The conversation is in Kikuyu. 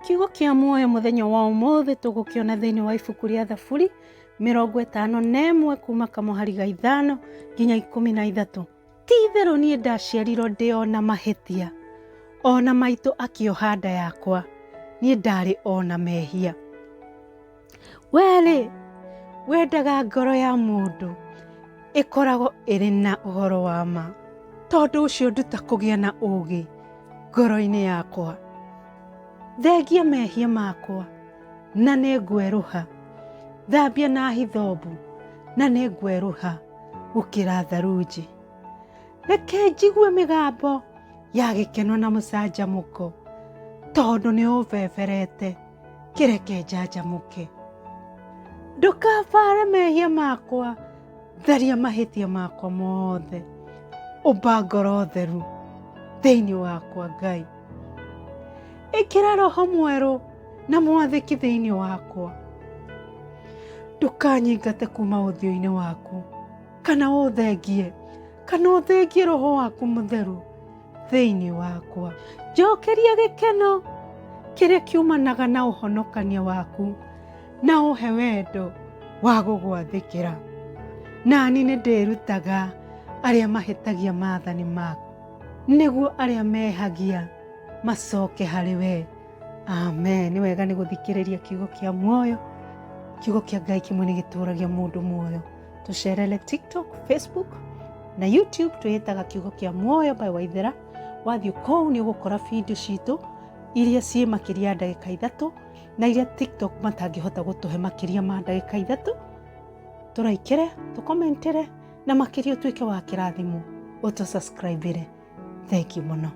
Kiugo kĩa muoyo mũthenya wa ũmũthĩ tũgũkĩona thĩinĩ wa ibuku rĩa Thaburi 51 kuma kamũhari ga 5 nginya 13. Ti itherũ niĩ ndaciarirwo ndĩ o na mahĩtia, o na maitũ akĩoha nda yakwa, niĩ ndarĩ o na mehia. Wee-rĩ, wendaga ngoro ya mũndũ ĩkoragwo ĩrĩ na ũhoro wa ma, tondũ ũcio nduta kũgĩa na ũũgĩ ngoro-inĩ yakwa. Thengia mehia makwa, na nĩngwerũha, thambia na hithobu, na nĩngwerũha gũkĩra tharunji. Reke njigue mĩgambo ya gĩkeno na mũcanjamũko, tondũ nĩũũbeberete, kĩreke njanjamũke. Ndũkabare mehia makwa, tharia mahĩtia makwa mothe, ũmba ngoro theru thĩinĩ wakwa Ngai. Ĩkĩra roho mwerũ na mwathĩki thĩinĩ wakwa. Ndũkanyingate kuma ũthiũ-inĩ waku, kana ũthengie, kana ũthengie roho waku mũtheru thĩinĩ wakwa. Njokeria gĩkeno kĩrĩa kiumanaga na ũhonokania waku, na ũhe wendo wa gũgwathĩkĩra. Nani nĩ ndĩrutaga arĩa mahĩtagia maathani maku, nĩguo arĩa mehagia macoke harĩ we. Amen. Nĩ wega nĩ gũthikĩrĩria kiugo kĩa muoyo. Kiugo kĩa Ngai kĩmwe nĩ gĩtũragia mũndũ muoyo. Tũcerere TikTok, Facebook na YouTube, twĩtaga Kiugo kĩa Muoyo by Waithera. Wathiĩ kũu nĩ ũgũkora video citũ iria ciĩ makĩria ya ndagĩka 3, na iria TikTok matangĩhota gũtũhe makĩria ma ndagĩka 3. Tũraikĩre, tũkomentere, na makĩria ũtuĩke wa kĩrathimo, ũtũ subscribe. Thank you mũno.